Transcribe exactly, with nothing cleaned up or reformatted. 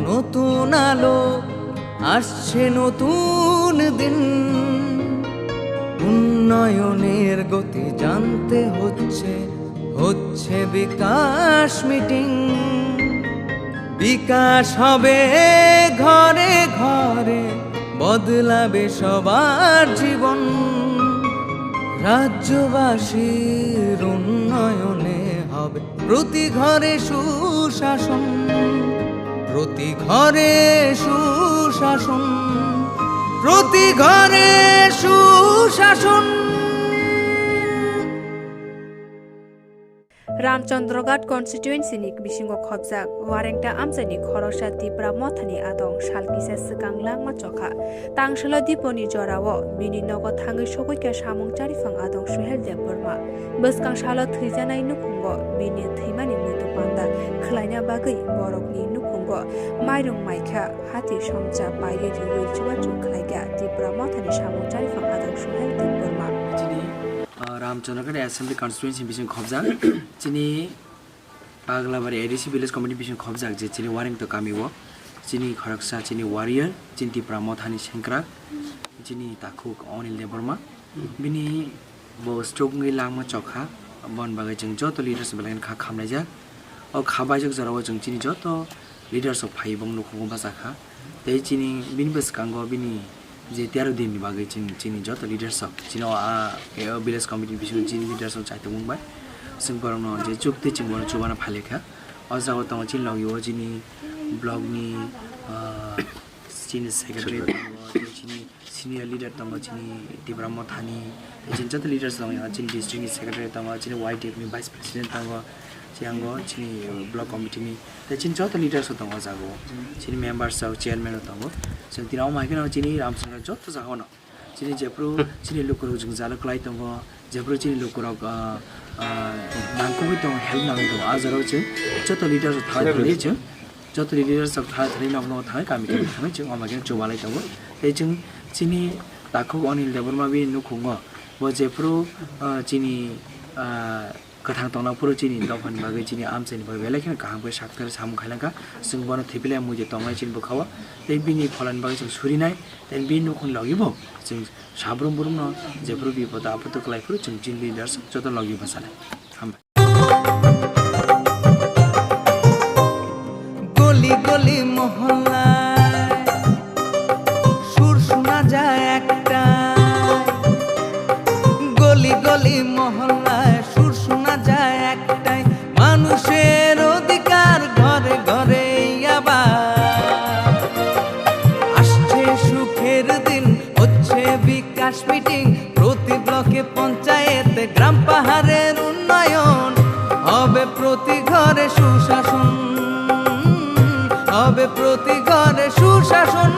নতুন আলো, আসছে নতুন দিন। উন্নয়নের গতি জানতে হচ্ছে, হচ্ছে বিকাশ মিটিং। বিকাশ হবে ঘরে ঘরে, বদলাবে সবার জীবন। রাজ্যবাসীর উন্নয়নে হবে প্রতি ঘরে সুশাসন, প্রতি ঘরে সুশাসন, প্রতি ঘরে সুশাসন। Ramchandraghat constituency ni bisingo khobjak Warengta amchaini khoroksa Tipra Mothani adong sal kisa swkang langma chokha. Tangsalo Diponi jorao bini nogo thangwi sogwikha samung chariphang adong Suhel Debbarma. Bwskang salo thwijanai nukhungo bini thwimani muitu panda khwlaina bagwi borokni nukhungo mairung maikha, hati somcha paiwi riwi chubachu khwlaikha Tipra Mothani samung chariphang adong Suhel Debbarma. Chini, uh, Ramchandraghat Assembly Constituency bising khobjak. Chini Paglabari A D C Village Committee bising khobjak je chini Warengta kami o chini khoroksa chini warrior, chini Tipra Mothani sengkrak, chini takhuk Anil Debbarma. Bini bo stroke wngwi langma chokha, bon bagwi chwng joto leaders belai kha khamlaijak. O kha baijak jorao chwng chini joto leaders rok phaiwi bong nukhungo bachakha. Tei chini bini bwskango bini je tero din ni bagwi chini, chini joto leaders rok chini o, a, o village committee ni bisingo chini leaders rok chai tongmung bai. Chwng borokno je chukti chwng bono chubana phailekha. O jaga tongo chini logi o chini block ni, ah, chini secretary tongo, tei chini senior leader tongo, chini Tipra Mothani, tei chini joto leaders tongo, chini district ni secretary tongo, chini Y D F ni vice president tongo, chiyango chini block committee ni, tei chini joto leaders tongo o jaga o, chini members rok, chairman rok tongo. Chwng tini omo hai kheno chini Ramchandra joto jaga o no. Chini jephru chini lukurok jwngjalo kwlai tongo, jephru chini lukurok, ah, ah, nangkukgwi tongo, help nangwi tongo. Ah jorao chwng joto leaders rok thalai thangwi chwng, joto leaders rok thalai thangwi nok nok thangwi kami kami thangwi chwng omo khe chubalai tongo. Tei chwng chini takhuk Anil Debbarma bini nukhungo bo jephru, ah, chini, ah, kwthang tongna phuru chini dophani bagwi, chini amchaini bagwi belai kheno kaham khe sakthar samung khailangkha. Chwng bono thwiphilai muitu tongnai chini bwkhao. Tei bini pholani bagwi chwng surinai, tei bini nukhungni logi bo chwng sabrum brumno jephru bipodo apodo kwlai phuru chwng chini leaders joto logi bwchanai. Hambai. গলি গলি মহল্লায় সুর শোনা যায় একটাই, গলি গলি মহল্লায় সুর শোনা যায় একটাই, মানুষের অধিকার ঘরে ঘরে আবার। আসছে সুখের দিন, হচ্ছে বিকাশ মিটিং, প্রতি ব্লকে পঞ্চায়েতে গ্রাম পাহাড়ের উন্নয়ন, হবে প্রতি ঘরে সুশাসন, হবে প্রতি ঘরে সুশাসন।